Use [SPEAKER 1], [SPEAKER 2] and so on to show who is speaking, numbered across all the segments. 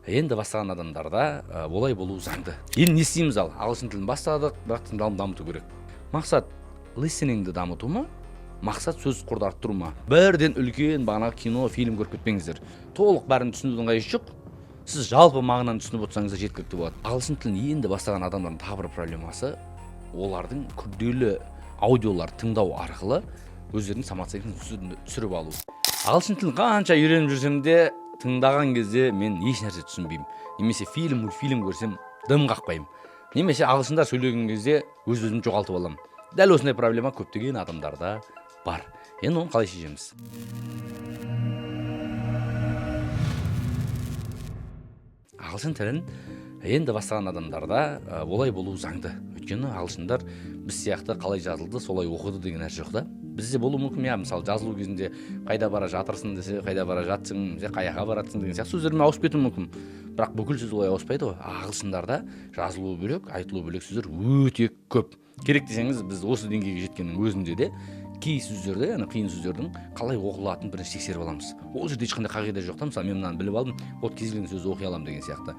[SPEAKER 1] Енді бастаған адамдарда олай болу заңды. Енді не істейміз? Ал ағылшын тілін бастадық, бірақ тыңдалым дамыту керек. Мақсат listeningді дамыту ма, мақсат сөз қорды арттыру ма? Бірден үлкен бағанағы кино, фильм көріп кетпеңіздер. Толық бәрін түсінудің қажеті жоқ, сіз жалпы мағынаны түсініп отырсаңыз да жеткілікті болады. Ағылшын тілін енді бастаған адамдардың тағы бір проблемасы: олардың күрделі аудиолар тыңдау арқылы өздерінің самооценкасын түсіріп алу. Ағылшын тілін қанша үйреніп жүрсем де, тыңдаған кезде мен еш нәрсе түсінбеймін немесе фильм, мультфильм көрсем, дым қақпаймын немесе ағылшындар сөйлеген кезде өз өзімді жоғалтып аламын. Дәл осындай проблема көптеген адамдарда бар. Енді оны қалай шешеміз? Ағылшын тілін енді бастаған адамдарда олай болу заңды, өйткені ағылшындар біз сияқты қалай жазылды, солай оқыды деген нәрсе жоқ та. Бізде болуы мүмкін, иә, мысалы, жазылу кезінде «қайда бара жатырсың» десе, «қайда бара жатсың» немесе «қаяққа баратсың» деген сияқты сөздермен ауысып кетуі мүмкін, бірақ бүкіл сөз олай ауыспайды ғой. Ағылшындарда жазылуы бөлек, айтылуы бөлек сөздер өте көп. Керек десеңіз, біз осы деңгейге жеткеннің өзінде де кей сөздерді, яғни қиын сөздердің қалай оқылатынын бірінші тексеріп аламыз. Ол жерде ешқандай қағида жоқ та. Мысалы, мен мынаны біліп алдым, вот кез келген сөзді оқи аламын деген сияқты.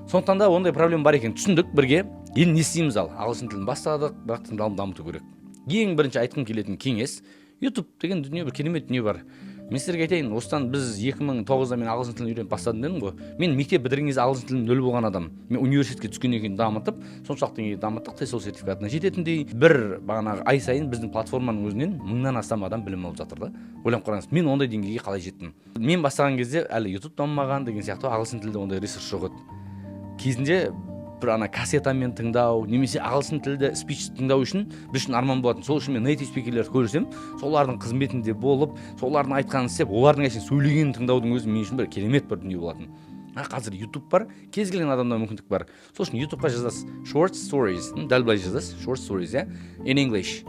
[SPEAKER 1] Сондықтан да ондай проблема бар екенін түсіндік бірге. Енді не істейміз? Ал ағылшын тілін бастадық, бірақ тыңдалым дамыту керек. Ең бірінші айтқым келетін кеңес: Ютуб деген дүние, бір керемет дүние бар. Мен сіздерге айтайын, осыдан біз 2009-да мен ағылшын тілін үйреніп бастадым дедім ғой. Мен мектеп бітірген кезде ағылшын тілім нөл болған адам. Мен университетке түскеннен кейін дамытып, соншалықты деңгейде дамыттық, TESOL сертификатына жететіндей. Бір бағанағы ай сайын біздің платформаның өзінен 1000-нан астам адам білім алып жатыр да. Ойланып қараңыз, мен ондай деңгейге қалай жеттім? Мен бастаған кезде әлі Ютуб дамымаған деген сияқты, ағылшын тілінде ондай ресурс жоқ еді. Кезінде бір ана кассетамен тыңдау немесе ағылшын тілді спич тыңдау үшін біз үшін арман болатын. Сол үшін мен native спикерлерді көрсем, солардың қызметінде болып, солардың айтқанын істеп, олардың әшейін сөйлегенін тыңдаудың өзі мен үшін бір керемет бір дүние болатын. А қазір Ютуб бар, кез келген адамда мүмкіндік бар. Сол үшін Ютубқа жазасыз short stories, дәл былай жазасыз: short stories, иә, in English.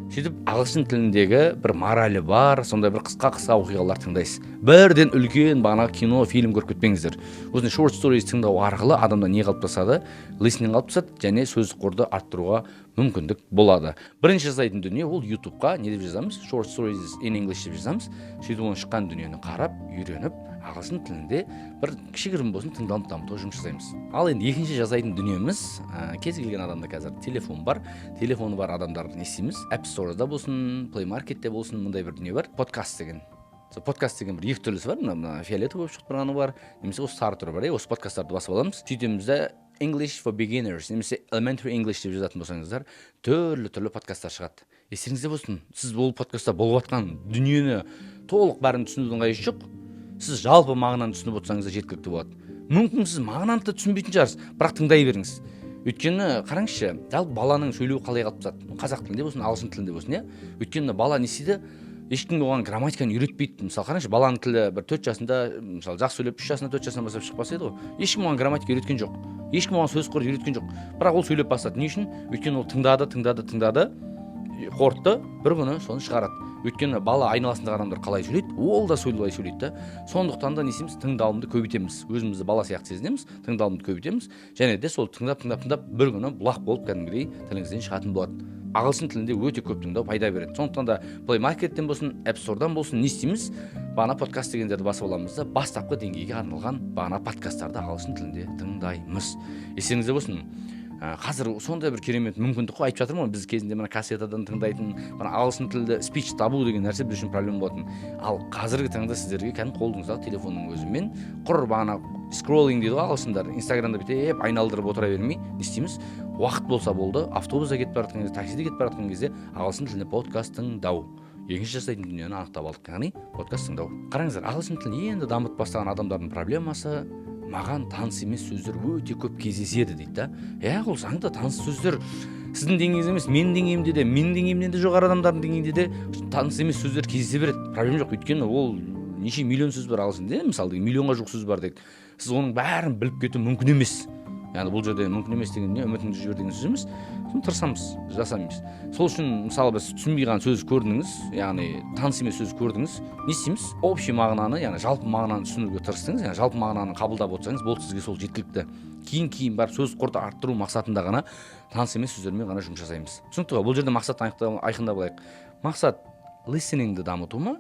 [SPEAKER 1] Сөйтіп ағылшын тіліндегі бір моралі бар сондай бір қысқа қысқа оқиғалар тыңдайсыз. Бірден үлкен бағанағы кино, фильм көріп кетпеңіздер. Осындай short stories тыңдау арқылы адамда не қалыптасады? Listening қалыптасады және сөздік қорды арттыруға мүмкіндік болады. Бірінші жасайтын дүние ол Ютубқа не деп жазамыз? Short stories in English деп жазамыз. Сөйтіп оның шыққан дүниені қарап, үйреніп, ағылшын тілінде бір кішігірім болсын тыңдалым дамытуға жұмыс жасаймыз. Ал енді екінші жасайтын дүниеміз, кез келген адамда қазір телефон бар. Телефоны бар адамдар не істейміз? App Store'да болсын, Play Marketте болсын, мындай бір дүние бар: подкаст деген. Сол подкаст деген бір екі түрлісі бар: мына фиолетовый болып шығып тұрғаны бар немесе осы сары түрі бар, иә. Осы подкасттарды басып аламыз. Сөйтеміз да, English for beginners немесе Elementary English деп жазатын болсаңыздар, түрлі түрлі подкасттар шығады. Естеріңізде болсын, сіз ол подкастта болып жатқан дүниені толық бәрін түсінудің қажеті жоқ, сіз жалпы мағынаны түсініп отырсаңыз да жеткілікті болады. Мүмкін, сіз мағынаны да түсінбейтін шығарсыз, бірақ тыңдай беріңіз. Өйткені қараңызшы, жалпы баланың сөйлеуі қалай қалыптасады, қазақ тілінде болсын, ағылшын тілінде болсын, иә? Өйткені бала не істейді? Ешкім оған грамматиканы үйретпейді. Мысалы, қараңызшы, баланың тілі бір 4 жасында, мысалы, жақсы сөйлеп, 3 жасында, 4 жасынан бастап шығып бастайды ғой. Ешкім оған грамматика үйреткен жоқ, ешкім оған сөз қорды үйреткен жоқ, бірақ ол сөйлеп бастады. Не үшін? Өйткені ол тыңдады, тыңдады, тыңдады, қорытты, бір күні соны шығарады. Өйткені бала айналасындағы адамдар қалай сөйлейді, ол да солай сөйлейді да. Сондықтан да не істейміз? Тыңдалымды көбейтеміз. Өзімізді бала сияқты сезінеміз, тыңдалымды көбейтеміз және де сол тыңдап, тыңдап, тыңдап, бір күні бұлақ болып кәдімгідей тіліңізден шығатын болады. Ағылшын тілінде өте көп тыңдау пайда береді. Сондықтан да Play Marketтен болсын, App Store'дан болсын, не істейміз? Бағана подкаст дегендерді басып аламыз да, бастапқы деңгейге арналған бағана подкасттарды ағылшын тілінде тыңдаймыз. Естеріңізде болсын, қазір сондай бір керемет мүмкіндік қой, айтып жатырмын ғой. Біз кезінде мына кассетадан тыңдайтын, мына ағылшын тілді спич табу деген нәрсе біз үшін проблема болатын. Ал қазіргі таңда сіздерге кәдімгі қолыңыздағы телефонның өзімен құр бағана скроллинг дейді ғой ағылшындар, Инстаграмда бүйтіп айналдырып отыра бермей, не істейміз? Уақыт болса болды, автобуста кетіп бара жатқан кезде, таксиде кетіп бара жатқан кезде ағылшын тілінде подкаст тыңдау. Екінші жасайтын дүниені анықтап алдық, яғни подкаст тыңдау. Қараңыздар, ағылшын тілін енді дамытып бастаған адамдардың проблемасы: маған таныс емес сөздер өте көп кездеседі дейді да. Иә, ол заңды. Таныс сөздер сіздің деңгейіңізде емес, менің деңгейімде де, менің деңгейімнен де жоғары адамдардың деңгейінде де таныс емес сөздер кездесе береді. Проблема жоқ, өйткені ол неше миллион сөз бар ағылшын тілінде, мысалы, деген миллионға жуық сөз бар дейді. Сіз оның бәрін біліп кету мүмкін емес. Яғни бұл жерде мүмкін емес деген не, үмітіңді жібер деген сөз емес. Соны тырысамыз, жасаймыз. Сол үшін, мысалы, біз түсінбей қалған сөз көрдіңіз, яғни таныс емес сөз көрдіңіз, не істейміз? Общий мағынаны, яғни жалпы мағынаны түсінуге тырыстыңыз, яғни жалпы мағынаны қабылдап отырсаңыз болды, сізге сол жеткілікті. Кейін кейін барып сөз қорды арттыру мақсатында ғана таныс емес сөздермен ғана жұмыс жасаймыз. Түсінікті ғой? Бұл жерде мақсатты айқындап алайық. Мақсат listeningді дамыту ма,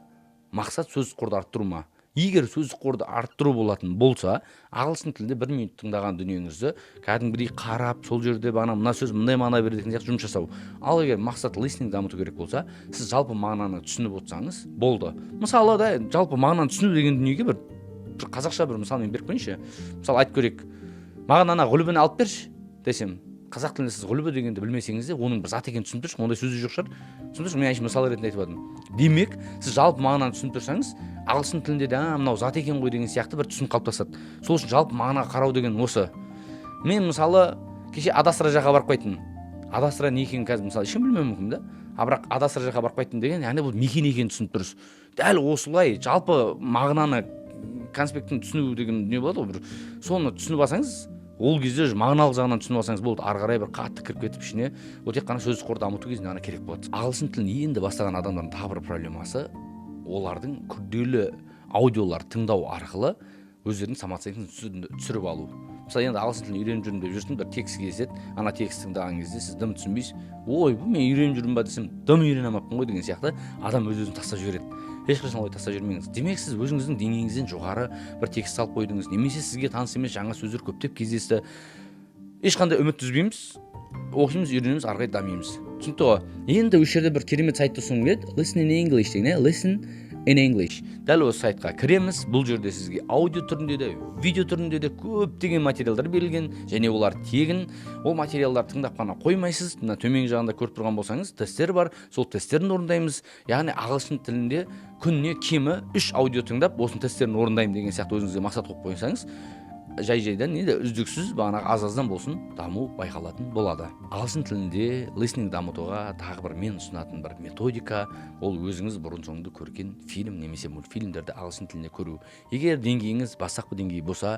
[SPEAKER 1] мақсат сөз қорды арттыру ма? Егер сөздік қорды арттыру болатын болса, ағылшын тілінде 1 минут тыңдаған дүниеңізді кәдімгідей қарап, сол жерде бағана мына сөз мындай мағына береді деген сияқты жұмыс жасау. Ал егер мақсат listening дамыту керек болса, сіз жалпы мағынаны түсініп отырсаңыз болды. Мысалы да, жалпы мағынаны түсіну деген дүниеге бір қазақша бір мысал мен беріп қояйыншы. Мысалы, айтып көрейік: «Маған ана ғүлбіні алып берші» десем, қазақ тілінде сіз ғүлбі дегенді білмесеңіз де, оның бір зат екенін түсініп тұрсыз. Ондай сөз жоқ шығар, түсініп тұрсыз. Мен әншейін мысал ретінде айтып жатырмын. Демек, сіз жалпы мағынаны түсініп тұрсаңыз, ағылшын тілінде де «а, мынау зат екен ғой» деген сияқты бір түсінік қалыптасады. Сол үшін жалпы мағынаға қарау деген осы. Мен, мысалы, кеше Адастра жаққа барып қайттым. Адастра не екенін қазір, мысалы, ешкім білмеуі мүмкін да, а бірақ Адастра жаққа барып қайттым деген, яғни бұл мекен екенін түсініп тұрсыз. Дәл осылай жалпы мағынаны, конспектін түсіну деген дүние болады ғой бір, соны түсініп алсаңыз, ол кезде уже мағыналық жағынан түсініп алсаңыз болды. Ары қарай бір қатты кіріп кетіп ішіне, ол тек қана сөздік қор дамыту кезінде ғана керек болады. Ағылшын тілін енді бастаған адамдардың тағы бір проблемасы: олардың күрделі аудиолар тыңдау арқылы өздерінің самооценкасын түсіріп алу. Мысалы, енді ағылшын тілін үйреніп жүрмін деп жүрсің, бір текст кездеседі. Ана текст тыңдаған кезде сіз дым түсінбейсіз. «Ойбу, мен үйреніп жүрмін ба десем, дым үйрене алмаппын ғой» деген сияқты адам өз өзін тастап жібереді. Ешқашан олай тастап жібермеңіз. Демек, сіз өзіңіздің деңгейіңізден жоғары бір текст салып қойдыңыз немесе сізге таныс емес жаңа сөздер көптеп кездесті. Ешқандай үміт үзбейміз, оқимыз, үйренеміз, ары қарай дамимыз. Түсінікті ғой? Енді осы жерде бір керемет сайтты ұсынғым келеді, Listen in English деген, иә, Listen in English. Дәл осы сайтқа кіреміз. Бұл жерде сізге аудио түрінде де, видео түрінде де көптеген материалдар берілген және олар тегін. Ол материалдарды тыңдап қана қоймайсыз, мына төменгі жағында көріп тұрған болсаңыз, тесттер бар, сол тесттерін орындаймыз. Яғни ағылшын тілінде күніне кемі үш аудио тыңдап, осының тесттерін орындаймын деген сияқты өзіңізге мақсат қойып қойсаңыз, жай жайдан не де үздіксіз бағанағы аз аздан болсын даму байқалатын болады. Ағылшын тілінде listening дамытуға тағы бір мен ұсынатын бір методика: ол өзіңіз бұрын соңды көрген фильм немесе мультфильмдерді ағылшын тілінде көру. Егер деңгейіңіз бастапқы деңгей болса,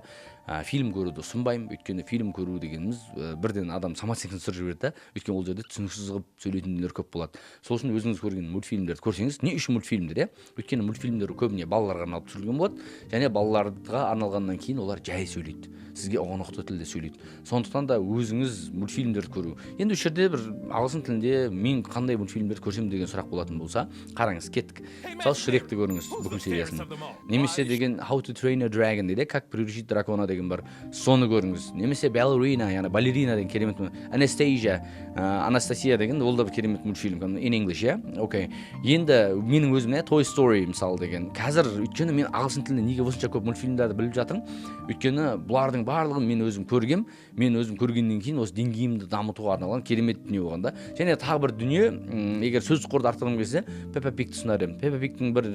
[SPEAKER 1] фильм көруді ұсынбаймын. Өйткені фильм көру дегеніміз бірден адам самооценкасын түсіріп жібереді да, өйткені ол жерде түсініксіз қылып сөйлейтін дүниелер көп болады. Сол үшін өзіңіз көрген мультфильмдерді көрсеңіз. Не үшін мультфильмдер, иә? Өйткені мультфильмдер көбіне балаларға арналып түсірілген болады және балаларға арналғаннан кейін олар жай сөйлейді, сізге ұғынықты тілде сөйлейді. Сондықтан да өзіңіз мультфильмдерді көру. Енді осы жерде бір ағылшын тілінде мен қандай мультфильмдерді көрсем деген сұрақ болатын болса, қараңыз, кеттік. Мысалы, Шректі көріңіз бүкіл сериясын немесе деген How to Train a Dragon дейді, «Как приручить дракона» деген бар, соны көріңіз. Немесе Балерина, яғни «Балерина» деген керемет, Анастасия, Анастасия деген, ол да бір керемет мультфильм in English, иә. Окей, енді менің өзім, иә, Toy Story, мысалы, деген қазір. Өйткені мен ағылшын тілінде неге осынша көп мультфильмдерді біліп жатырмын? Өйткені бұлардың барлығын мен өзім көргем. Мен өзім көргеннен кейін осы деңгейімді дамытуға арналған керемет дүние болған да. Және тағы бір дүние, егер сөздік қорды арттырғым келсе, Пеппа Пигті ұсынар едім. Пеппа Пигтің бір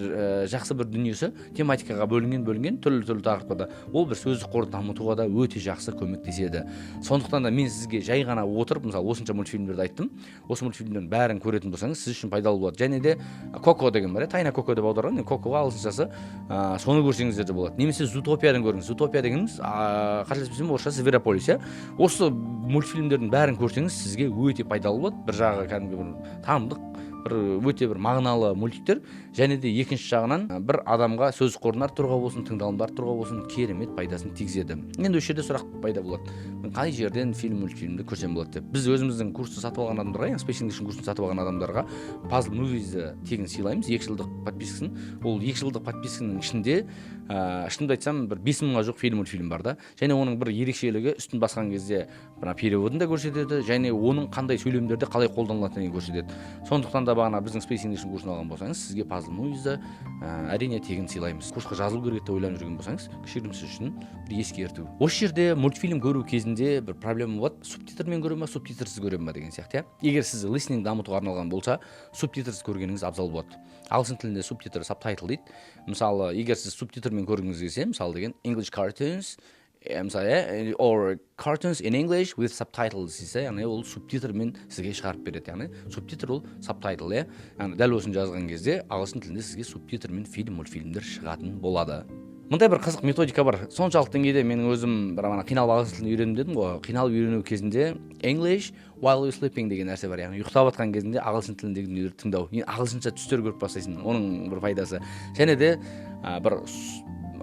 [SPEAKER 1] жақсы бір дүниесі: тематикаға бөлінген түрлі түрлі тақырыптарда. Ол бір сөздік қорды дамытуға да өте жақсы көмектеседі. Сондықтан да мен сізге жай ғана отырып, мысалы, осынша мультфильмдерді айттым, осы мультфильмдердің бәрін көретін болсаңыз, сіз үшін пайдалы болады. Және де Коко деген бар, иә, «Тайна Коко» деп аударған енді Кокоға ағылшыншасы, соны көрсеңіздер де болады. Немесе Зутопиядан көріңіз. Зутопия дегеніміз, қателеспесем, орысшасы «Зверополис», иә. Осы мультфильмдердің бәрін көрсеңіз, сізге өте пайдалы болады. Бір жағы кәдімгі бір танымдық, бір өте бір мағыналы мультиктер және де екінші жағынан бір адамға сөздік қорын арттыруға болсын, тыңдалымды арттыруға болсын, керемет пайдасын тигізеді. Енді осы жерде сұрақ пайда болады: мен қай жерден фильм, мультфильмді көрсем болады деп. Біз өзіміздің курсты сатып алған адамдарға, яғни Special English курсын сатып алған адамдарға Puzzle Movies-ді тегін сыйлаймыз, 2 жылдық подпискасын. Ол 2 жылдық подписканың ішінде, шынымды айтсам, бір 5000-ға жуық фильм, мультфильм бар да. Және оның бір ерекшелігі: үстін басқан кезде мына переводын да көрсетеді және оның қандай сөйлемдерде қалай қолданылатынын көрсетеді. Сондықтан да бағана біздің Space English курсын алған болсаңыз, сізге Puzzle Movies-ді, әрине, тегін сыйлаймыз. Курсқа жазылу керек деп ойланып жүрген болсаңыз, кішігірім сіз үшін бір ескерту. Осы жерде мультфильм көру кезінде бір проблема болады: субтитрмен көремін ба, субтитрсіз көремін ба деген сияқты, иә. Егер сіз listening дамытуға арналған болса, субтитрсіз көргеніңіз абзал болады. Ағылшын тілінде субтитр subtitle дейді. Мысалы, егер сіз субтитрмен көргіңіз келсе, мысалы деген English cartoons, мысалы, иә, or cartoons in English with subtitles десе, яғни ол субтитрмен сізге шығарып береді. Яғни субтитр ол subtitle, иә. Яғни дәл осыны жазған кезде ағылшын тілінде сізге субтитрмен фильм, мультфильмдер шығатын болады. Мындай бір қызық методика бар. Соншалық деңгейде менің өзім бір ана қиналып ағылшын тілін үйрендім дедім ғой. Қиналып үйрену кезінде English while you sleeping деген нәрсе бар, яғни ұйықтап жатқан кезінде ағылшын тіліндегі дүниелерді тыңдау. Енді ағылшынша түстер көріп бастайсың, оның бір пайдасы. Және де бір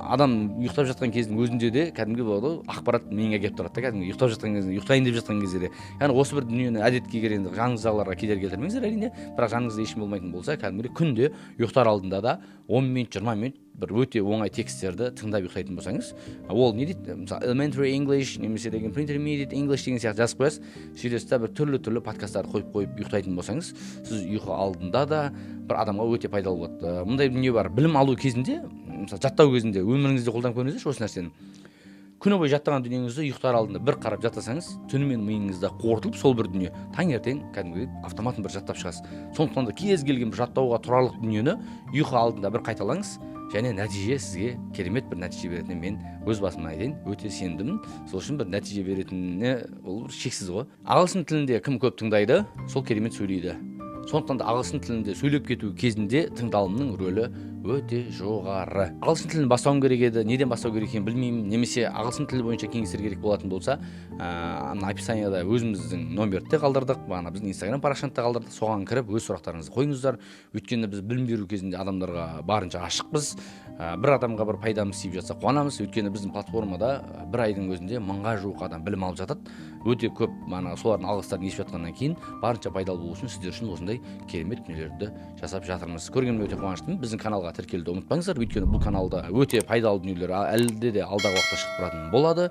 [SPEAKER 1] Адам ұйықтап жатқан кездің өзінде де кәдімгі болады ғой, ақпарат миыңа келіп тұрады да, кәдімгі ұйықтап жатқан кезде, ұйықтайын деп жатқан кезде де. Яғни осы бір дүниені әдетке егер енді жаныңыздағыларға кедергі келтірмеңіздер, әрине, бірақ жаныңызда ешкім болмайтын болса, кәдімгідей күнде ұйықтар алдында да 10 минут, 20 минут бір өте оңай тексттерді тыңдап ұйықтайтын болсаңыз, ол не дейді, мысалы, elementary English немесе деген pre-intermediate English деген сияқты жазып қоясыз. Сөйтесіз да, бір түрлі түрлі подкасттарды қойып қойып ұйықтайтын болсаңыз, сіз ұйқы алдында да бір адамға өте пайдалы болады. Мындай дүние бар: білім алу кезінде, мысалы, жаттау кезінде өміріңізде қолданып көріңіздерші осы нәрсені. Күні бойы жаттаған дүниеңізді ұйықтар алдында бір қарап жаттасаңыз, түнімен миыңызда қорытылып, сол бір дүние таңертең кәдімгідей автоматом бір жаттап шығасыз. Сондықтан да кез келген бір жаттауға тұрарлық дүниені ұйқы алдында бір қайталаңыз және нәтиже сізге керемет бір нәтиже беретініне мен өз басымнан айтайын, өте сендімін. Сол үшін бір нәтиже беретініне ол бір шексіз ғой. Ағылшын тілінде кім көп тыңдайды, сол керемет сөйлейді. Сондықтан да ағылшын тілінде сөйлеп кету кезінде тыңдалымның рөлі өте жоғары. Ағылшын тілін бастауым керек еді, неден бастау керек екенін білмеймін немесе ағылшын тілі бойынша кеңестер керек болатын болса, ана описанияда өзіміздің номерді де қалдырдық, бағана біздің Инстаграм парақшаны да қалдырдық. Соған кіріп, өз сұрақтарыңызды қойыңыздар. Өйткені біз білім беру кезінде адамдарға барынша ашықпыз. Бір адамға бір пайдамыз тиіп жатса, қуанамыз. Өйткені біздің платформада бір айдың өзінде 1000-ға жуық адам білім алып жатады, өте көп. Мана солардың алғыстарын естіп жатқаннан кейін, барынша пайдалы болу үшін сіздер үшін осындай керемет дүниелерді жасап жатырмыз. Көргеніме өте қуаныштымын. Біздің каналға тіркелуді ұмытпаңыздар, өйткені бұл каналда өте пайдалы дүниелер әлде де алдағы уақытта шығып тұратын болады.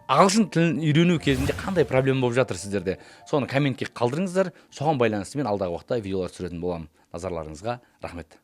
[SPEAKER 1] Ағылшын тілін үйрену кезінде қандай проблема болып жатыр сіздерде, соны комментке қалдырыңыздар. Соған байланысты мен алдағы уақытта видеолар түсіретін боламын. Назарларыңызға рахмет.